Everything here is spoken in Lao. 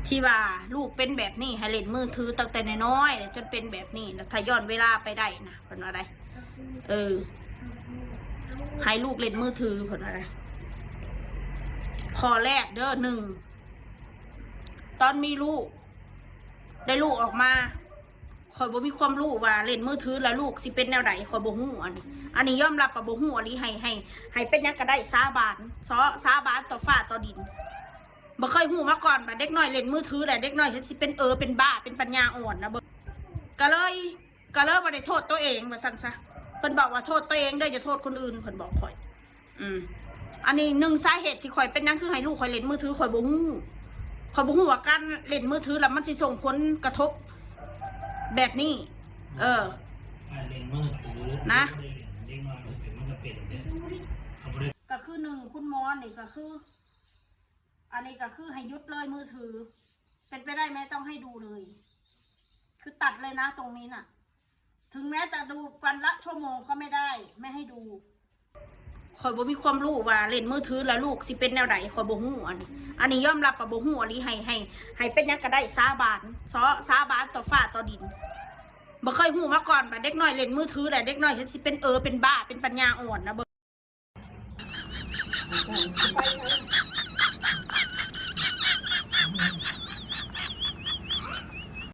ທີ່ວ່າລູກເປັນແບບນີ້ ໃຫ້ເລ່ນມືຖືຕັ້ງແຕ່ນ້ອຍໆ ແລ້ວຈົນເປັນແບບນີ້ນະ ຖ້າຍ້ອນເວລາໄປໄດ້ນະ ເພິ່ນວ່າໄດ໋. ເອີ ໃຫ້ລູກເລ່ນມືຖື ເພິ່ນວ່າໄດ໋. ຂໍ້ແລກເດີ ໜຶ່ງ ຕອນມີລູກ ໄດ້ລູກອອກມາ ຂ້ອຍບໍ່ມີຄວາມຮູ້ວ່າເລ່ນມືຖືແລ້ວລູກຊິເປັນແນວໃດ ຂ້ອຍບໍ່ຮູ້. ອັນນີ້ ອັນນີ້ຍອມຮັບວ່າບໍ່ຮູ້ອີ່ຫຼີ. ໃຫ້ ໃຫ້ ໃຫ້ເປັນຫຍັງກໍໄດ້ ສາບານ ສາ ສາບານຕໍ່ຟ້າຕໍ່ດິນ ບໍ່ເຄີຍຮູ້ມາກ່ອນວ່າເດັກນ້ອຍເລ່ນມືຖືແລ້ວເດັກນ້ອຍຊິເປັນເອີເປັນບ້າ ເປັນປັນຍາອ່ອນນະ. ເບິ່ງ ກໍເລີຍ ກໍເລີຍບໍ່ໄດ້ໂທດຕົວເອງວ່າຊັ້ນຊະ. ເພິ່ນບອກວ່າ ໂທດຕົວເອງເດີ ຢ່າໂທດຄົນອື່ນ ເພິ່ນບອກຂ້ອຍ. ອືມ ອັນນີ້ໜຶ່ງສາເຫດທີ່ຂ້ອຍເປັນຫຍັງຄືໃຫ້ລູກຂ້ອຍເລ່ນມືຖື ຂ້ອຍບໍ່ຮູ້ ຂ້ອຍບໍ່ຮູ້ວ່າການເລ່ນມືຖືແລ້ວມັນຊິສົ່ງຜົນກະທົບແບບນີ້. ເອີ ການເລ່ນມືຖືນະ ເດັກນ້ອຍມັນເປັນ ມັນກໍເປັນເດ້. ກໍຄືໜຶ່ງ ຄຸນໝໍນີ້ກໍຄື ອັນນີ້ກໍຄືໃຫ້ຢຸດເລີຍມືຖື ເປັນໄປໄດ້ແມ່ຕ້ອງໃຫ້ດູເລີຍ ຄືຕັດເລີຍນະ ຕົງນີ້ນະ ເຖິງແມ້ຈະດູວັນລະຊົ່ວໂມງກໍໄມ່ໄດ້ ແມ່ໃຫ້ດູ. ຂ້ອຍບໍ່ມີຄວາມຮູ້ວ່າເລ່ນມືຖືແລ້ວລູກຊິເປັນແນວໃດ ຂ້ອຍບໍ່ຮູ້. ອັນນີ້ ອັນນີ້ຍອມຮັບວ່າບໍ່ຮູ້ອີ່ຫຼີ. ໃຫ້ ໃຫ້ ໃຫ້ເປັນຫຍັງກໍໄດ້ ສາບານ ສາ ສາບານຕໍ່ຟ້າຕໍ່ດິນ ບໍ່ເຄີຍຮູ້ມາກ່ອນວ່າເດັກນ້ອຍເລ່ນມືຖືແລ້ວເດັກນ້ອຍຊິເປັນເອີເປັນບ້າ ເປັນປັນຍາອ່ອນນະ. ເບິ່ງ ໄປໃສ?